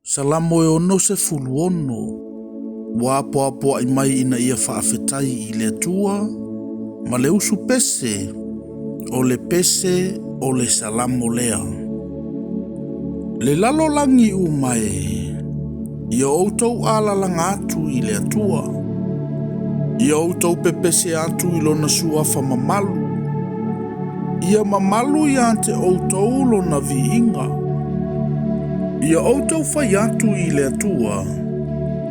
Salamo e 66, ua apoapoai mai ina ia faafetai i le Atua ma le usu pese, o le pese o le Salamo lea. Le lalolagi uma e, ia outou alalaga atu i le Atua. Ia outou pepese atu i lona suafa mamalu. Ia mamalu ia te outou lona viiga. Ia outou fai atu i le Atua,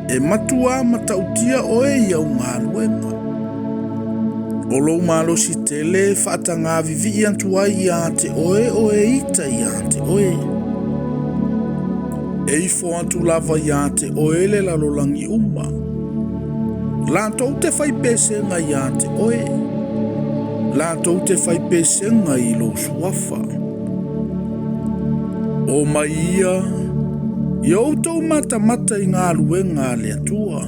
e matua matautia oe i au galuega. O lou malosi tele e faatagā vivii atu ai ia te oe o e ita ia te oe. E ifo atu lava ia te oe le lalolagi uma. Latou te fai pesega ia te oe. Latou te fai pesega i lou suafa. O mai ia, ia outou matamata i galuega a le Atua.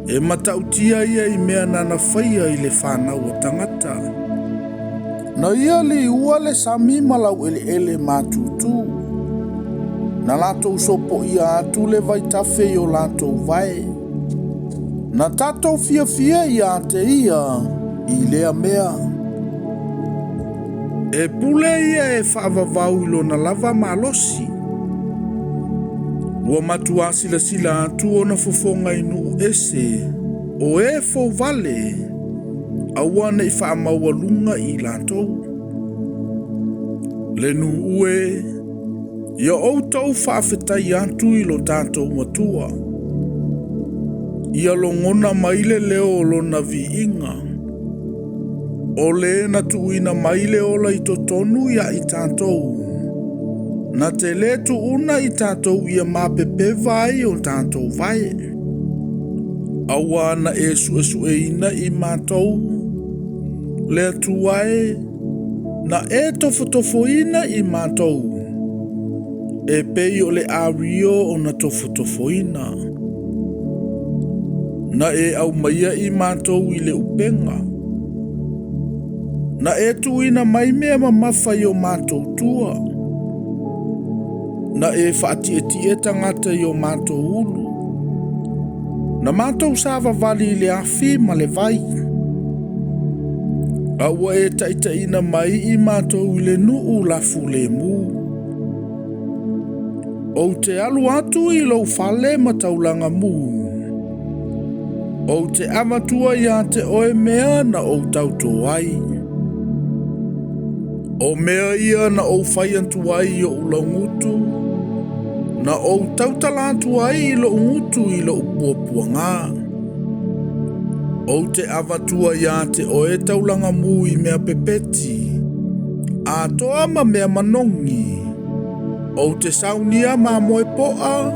E matautia ia i mea nana faia i le fanau a tagata. Na ia liua le sami ma laueleele matutu. Na latou sopoia atu le vaitafe i o latou vae. Na tatou fiafia ia te ia i lea mea. E pule ia e faavavau i lona lava malosi. Ua matua silasila atu ona fofoga i nuu ese, o e fouvale, aua ne i faamaualuga i latou. Le nuu e, ia outou faafetai atu i lo tatou Matua. Ia logona mai le leo o lona viiga. O le na tuuina mai le ola i totonu ia i tatou. Na te le tuuna i tatou ia mapepeva ai o tatou vae. Aua na e suesueina i matou. Le Atua e, na e tofotofoina i matou. E pei o le ario o na tofotofoina. Na e aumaia i matou i le upega. Na e tuuina mai mea mamafa i o matou tua. Na e faatietie tagata i o matou ulu. Na matou savavali i le afi ma le vai. A ua e taitaiina mai i matou i le nuu lafulemu. Ou te alu atu i lou fale ma taulaga mu. Ou te avatua ia te oe mea na ou tautō ai. O mea ia na ou fai atu ai i ou laugutu, na ou tautala atu ai i lou gutu i lou puapuagā. Ou te avatua ia te oe taulaga mu i mea pepeti, atoa ma mea manogi. Ou te saunia mamoe poa,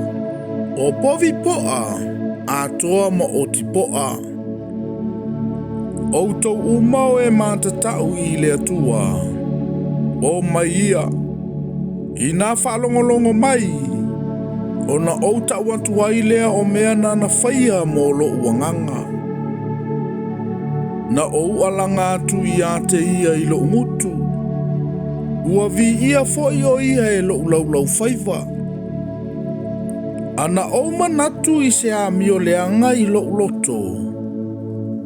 o povi poa, atoa ma oti poa. Outou uma o e matatau i le Atua, o mai ia, inā faalogologo mai, ona ou tau atu ai lea o mea nana faia mo lou agaga. Na ou alaga atu ia te ia i lou gutu, ua viia foi o ia e lou laulaufaiva. A na ou manatu i se amio leaga i lou loto,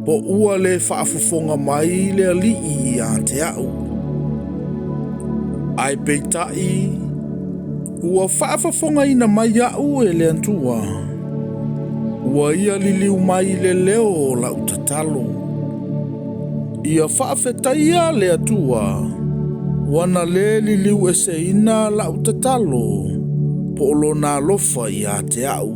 po ua le faafofoga mai le Alii ia te au. Ae peitai, ua faafofogaina mai au e le Atua, ua ia liliu mai i le leo o lau tatalo. Ia faafetaia le Atua, ua na le liliu eseina lau tatalo, po o lona alofa ia te au.